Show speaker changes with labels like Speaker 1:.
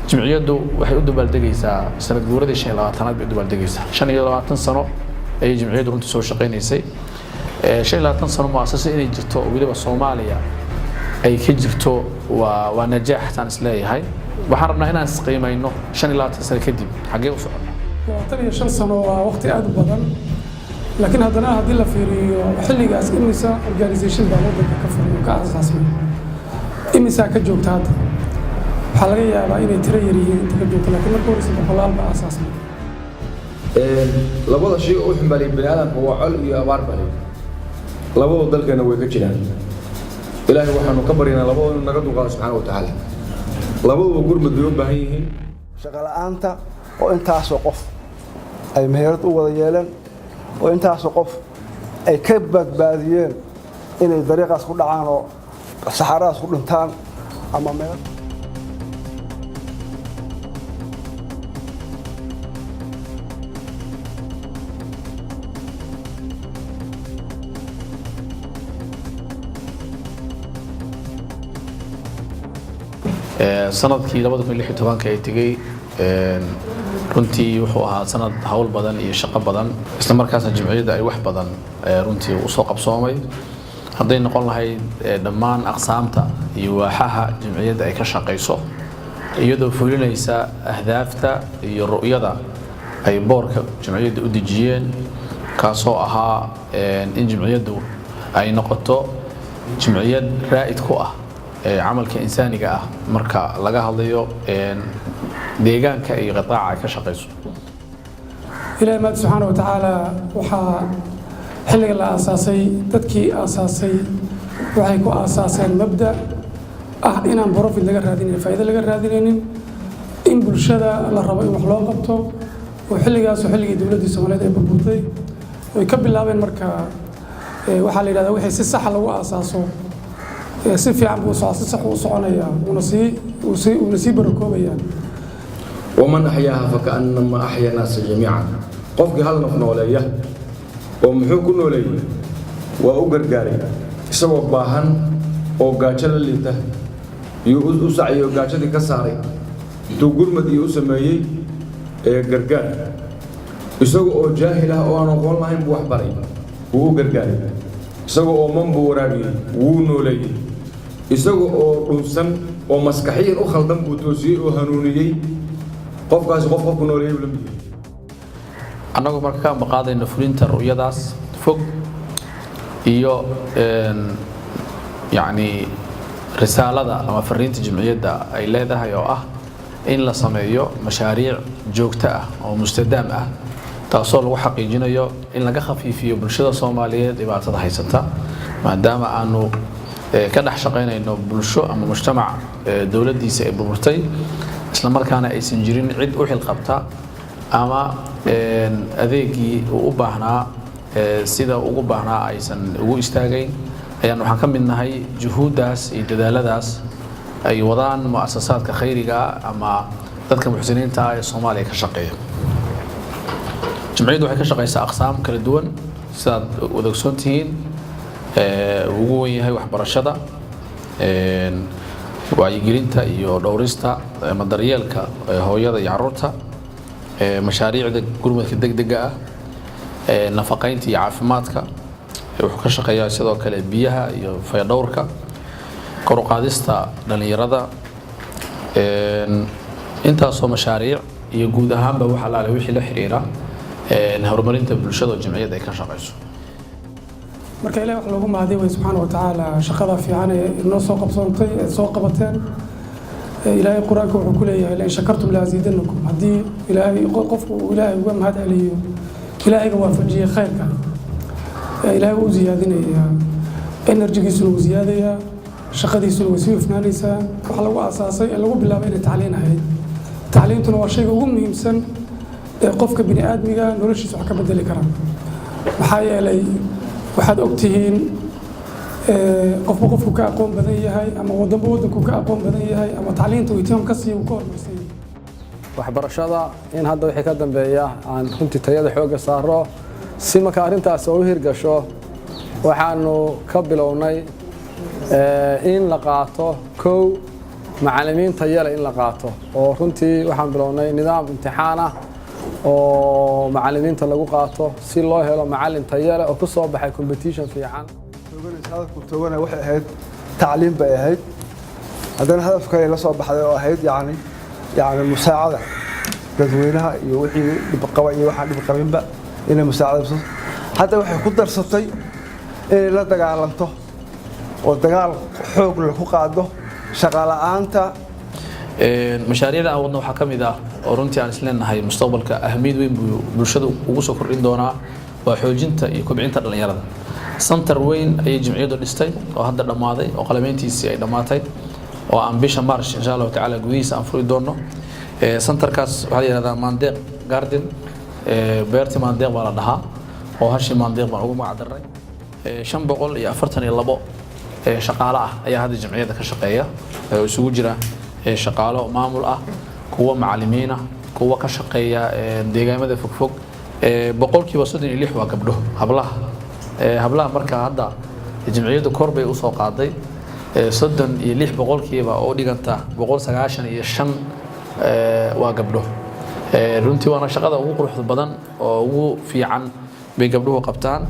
Speaker 1: Jimciyaddu waxay u dabaaldegaysaa sanad guuradii 25aad bay u dabaaldegaysaa. 25 sano ayay jimciyaddu runtii soo shaqaynaysay. 25 sano muasase inay jirto oo weliba Soomaaliya ay ka jirto waa najaax taan isleeyahay. Waxaan rabnaa inaan isqiimayno 25 sano kadib xaggee u soconnaa.
Speaker 2: 25 sano waa waqti aad u badan, laakiin haddana haddii la fiiriyo xilligaas, imisa organisation baa waddanka ka furay oo ka aasaasmay? Imisaa ka joogta hadda? Waxaa laga yaabaa inay tiro yar yihiin inta ka joogta, laakiin marka horeysa boqolaal baa aasaasmay.
Speaker 3: Labada shay oo u xumbalay bani aadamka waa col iyo abaar bale. Labadu dalkeena way ka jiraan. Ilaahay waxaanu ka baryanaa labadooda inuu naga dulqaado subxaana wa tacaala. Labaduba gurmad bay u baahan yihiin.
Speaker 4: Shaqo la'aanta oo intaasoo qof ay meherad u wada yeeleen oo intaasoo qof ay ka badbaadiyeen inay dariiqaas ku dhacaan oo saxaradaas ku dhintaan ama meel.
Speaker 1: Sanadkii 2016 ay tegey runtii wuxuu ahaa sanad hawl badan iyo shaqo badan, isla markaasna jimciyadda ay wax badan runtii usoo qabsoomay, hadday noqon lahayd dhammaan aqsaamta iyo waaxaha jimciyadda ay ka shaqayso, iyadoo fulinaysa ahdaafta iyo ru'yada ay boorka jimciyadda u dejiyeen, kaasoo ahaa in jimciyaddu ay noqoto jimciyad raa'id ku ah camalka insaaniga ah marka laga hadlayo deegaanka iyo qitaaca ay ka shaqayso.
Speaker 2: Ilaahay maad subxaana wa tacaala, waxaa xilliga la aasaasay, dadkii aasaasay waxay ku aasaaseen mabda ah inaan profit laga raadinayn, faa'iido laga raadinaynin, in bulshada la rabo in wax loo qabto, oo xilligaasoo xilligii dowladdii Soomaaliyeed ay burburtay ay ka bilaabeen. Marka waxaa la yidhahdaa wixii si saxa lagu aasaaso si fiican buu si sax u soconayaa, uuna sii barakoobayaa.
Speaker 3: Waman axyaaha fakaannama axya naasa jamiican. Qofkii hal naf nooleeya oo muxuu ku nooleeyey? Waa u gargaaray isagoo baahan oo gaajo la liita iyo u saciyay oo gaajadii ka saaray, intuu gurmad iyo u sameeyey ee gargaar. Isaga oo jaahil ah oo aan aqoon lahayn buu wax baray, wuu u gargaaray. Isaga oo man buu waraabiyey, wuu nooleeyey. Isaga oo dhunsan oo maskaxiyan u khaldan buu toosiyey oo hanuuniyey. Qofkaasi qof qofku nooleeyey buu la mid yahay.
Speaker 1: Annagu marka ka ambaqaadayno fulinta ru'yadaas fog iyo yacni risaalada ama fariinta jimciyadda ay leedahay oo ah in la sameeyo mashaariic joogto ah oo mustadaam ah, taasoo lagu xaqiijinayo in laga khafiifiyo bulshada Soomaaliyeed dhibaatada haysata, maadaama aanu ka dhex shaqaynayno bulsho ama mujtamac dowladdiisa ay burburtay, isla markaana aysan jirin cid u xilqabta ama adeegii uu u baahnaa sida ugu baahnaa aysan ugu istaagayn, ayaan waxaan ka mid nahay juhuuddaas iyo dadaaladaas ay wadaan mu'asasaadka khayriga ah ama dadka muxsiniinta ah ee Soomaaliya ka shaqeeya. Jimciyaddu waxay ka shaqeysaa aqsaam kala duwan, sidaad wada ogsoon tihiin, ugu weyn yahay waxbarashada, wacyigelinta iyo dhowrista ama daryeelka hooyada iyo carruurta, mashaariicda gurmadka degdega ah, nafaqaynta iyo caafimaadka. Wuxuu ka shaqeeyaa sidoo kale biyaha iyo fayadhowrka, kor u qaadista dhalinyarada. Intaasoo mashaariic iyo guud ahaanba waxa alaale wixii la xiriira horumarinta bulshada oo jimciyadda ay ka shaqeyso.
Speaker 2: Marka Ilahi wax loogu mahadiy way subxaana wa tacaala shaqada fiican ee inoo soo qabsoontay ee soo qabateen. Ilaahay Qur-aanka wuxuu ku leeyahay: "Lain shakartum laaziidanakum." Haddii Ilaahay qofku uu Ilaahay uga mahad celiyo, Ilaahayga waafajiyey khayrka, Ilaahay wuu u ziyaadinayaa, energygiisuna wuu ziyaadayaa, shaqadiisuna way sii hufnaanaysaa. Waxaa lagu aasaasay ee lagu bilaabay inay tacliin ahayd. Tacliintuna waa shayga ugu muhiimsan ee qofka bini aadmiga noloshiisa wax ka bedeli kara, maxaa yeelay waxaad ogtihiin qofba qofku ka aqoon badan yahay ama wadanba wadanku ka aqoon badan yahay ama tacliinta uu ihtimaam ka siiyo uu ka horumarsan yahay.
Speaker 5: Waxbarashada in hadda wixii ka dambeeya aan runtii tayada xoogga saaro, si marka arrintaas oo u hirgasho, waxaanu ka bilownay in la qaato kow Macallimiin tayo leh in la qaato, oo runtii waxaan bilownay nidaam imtixaan ah oo macallimiinta lagu qaato si loo helo macallin tayo leh oo ku soo baxay competition fiican.
Speaker 4: Hadafku toogana waxay ahayd tacliim bay ahayd. Haddana hadaf kale la soo baxday oo ahayd yani musaacada dadweynaha iyo wixii dhib qaba iyo waxaan dhib qabinba inay musaacada. Hadda waxay ku darsatay inay la dagaalanto oo dagaal xoog leh ku qaado shaqo la'aanta.
Speaker 1: Mashaariicda aan wadno waxaa ka mid ah oo runtii aan isleenahay mustaqbalka ahamiyad weyn buu bulshada ugu soo kordhin doonaa, waa xoojinta iyo kobcinta dhallinyarada. Center weyn ayay jimciyaddu dhistay oo hadda dhammaaday oo qalabeyntiisii ay dhammaatay, oo aan bisha March, insha Allahu tacaala, gudihiisa aan furi doono. Centerkaas waxaa la yihahdaa Maandeeq Garden, beertii Maandeeq baa la dhahaa, oo hashii Maandeeq baan ugu magac darnay. 542 shaqaale ah ayaa hadda jamciyadda ka shaqeeya, oo isugu jira shaqaalo maamul ah, kuwa macallimiin ah, kuwa ka shaqeeya deegaamada fogfog. 36% waa gabdho, hablaha. Hablaha marka hadda jamciyaddu kor bay usoo qaaday 36% oo u dhiganta 195 waa gabdho. Runtii waana shaqada ugu quruxda badan oo ugu fiican bay gabdhuhu qabtaan.